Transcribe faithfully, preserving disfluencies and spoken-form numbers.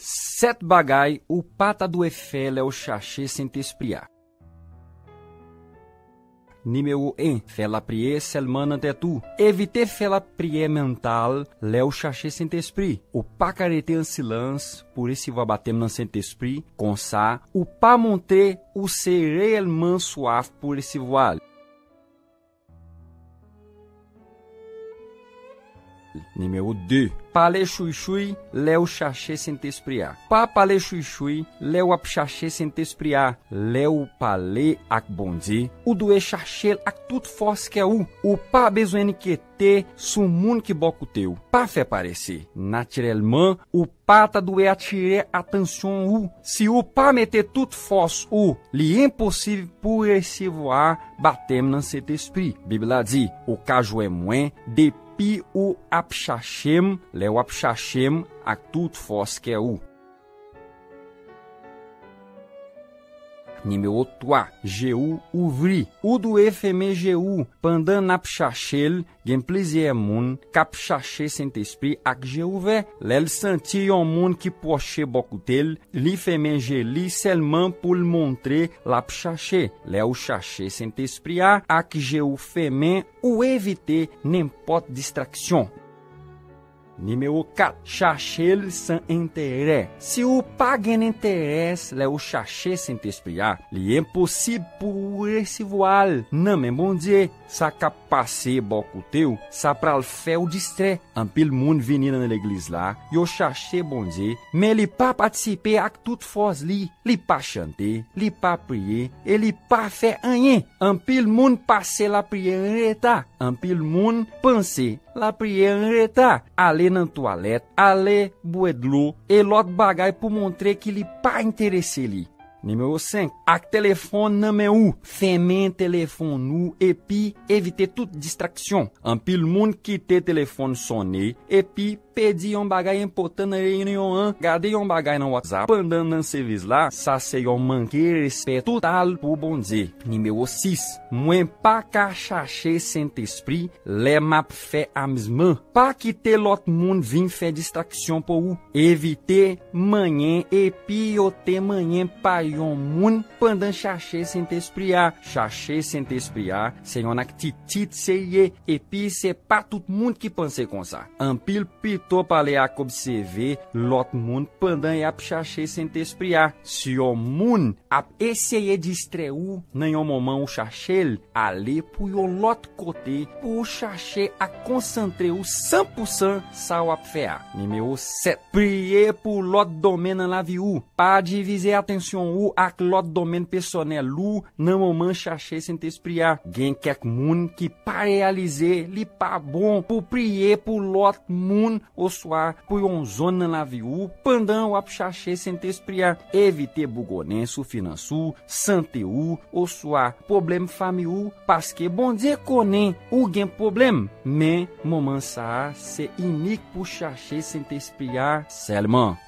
Sèt bagay ou pa ta dwe fè lè w chache Sentespri a. Nimewo en, fè lapriyè sèlman nan tèt ou. Evite fè lapriyè mantal lè w chache Sentespri. Ou pa ka rete an silans pou resevwa batèm nan Sentespri, konsa ou pa montre ou se reyèlman swaf pou resevwa l. Nimewo de, pale chouychouy lè w chache Sentespri a. Pa pale chouychouy lè w ap chache Sentespri a. Lè w pale ak Bondye, ou dwe chache l ak tout fòs kè ou. Ou pa bezwen enkyete sou moun ki bò kote w. Pa fè parese. Natirèlman, ou pa ta dwe atire atansyon ou. Si ou pa mete tout fòs ou, li enposib pou w resevwa batèm nan Sentespri. Bib la di, ou ka jwenn mwen depi ou ap chache m, lè w ap chache m ak tout fòs kè ou. Nimewo twa, je ou ouvri. Ou dwe fèmen je ou pandan n ap chache l. Gen plizyè moun k ap chache Sentespri ak je ouvè. Lè l santi yon moun ki pwoche bò kote l, li fèmen je li sèlman pou l montre l ap chache. Lè w chache Sentespri a ak je w fèmen, ou evite nenpòt distraksyon. Nimewo kat, chache l san enterè. Si ou pa gen enterè lè ou chache Sentespri a, li enposib pou ou resevwa l nan men Bondye. Sa k ap pase bò kote w, sa pral fè w distrè. Anpil moun vini nan legliz la, yo chache Bondye, men li pa patisipe ak tout fòs li. Li pa chante, li pa priye, e li pa fè anyen. Anpil moun pase lapriyè an reta. Anpil moun panse lapriyè an reta. Ale nan twalèt, ale bwè dlo, e lòt bagay pou montre ki li pa enterese li. Nimewo senk, ak telefòn nan men ou, fèmen telefòn ou epi evite tout distraksyon. Anpil moun kite telefòn sonnen epi pèdi yon bagay enpòtan nan reyinyon an, gade yon bagay nan WhatsApp pandan nan sèvis la, sa se yon manke respè total pou Bondye. Nimewo sis, mwen pa ka chache Sentespri lè m ap fè amizman. Pa kite lòt moun vin fè distraksyon pou ou. Evite manyen epi yo te manyen pa yon moun pandan chache Sentespri a. Chache Sentespri a se yon aktitit serye, epi se pa tout moun ki panse konsa. Anpil pito pale ak obsève lòt moun pandan y ap chache Sentespri a. Si yon moun ap eseye distrè ou nan yon moman ou chache l, ale pou yon lòt kote pou ou chache ak konsantre ou san pou san sa w ap fè a. Nimewo sèt, priye pou lòt domèn nan lavi ou. Pa divize atansyon ou ak lòt domèn pèsonèl ou nan moman chache Sentespri a. Gen kèk moun ki pa reyalize li pa bon pou priye pou lòt moun oswa pou yon zòn nan lavi ou pandan w ap chache Sentespri a. Evite bougonnen sou finans ou, sante ou, oswa pwoblèm fanmi ou, paske Bondye konnen ou gen pwoblèm. Men, moman sa a se inik pou chache Sentespri a sèlman.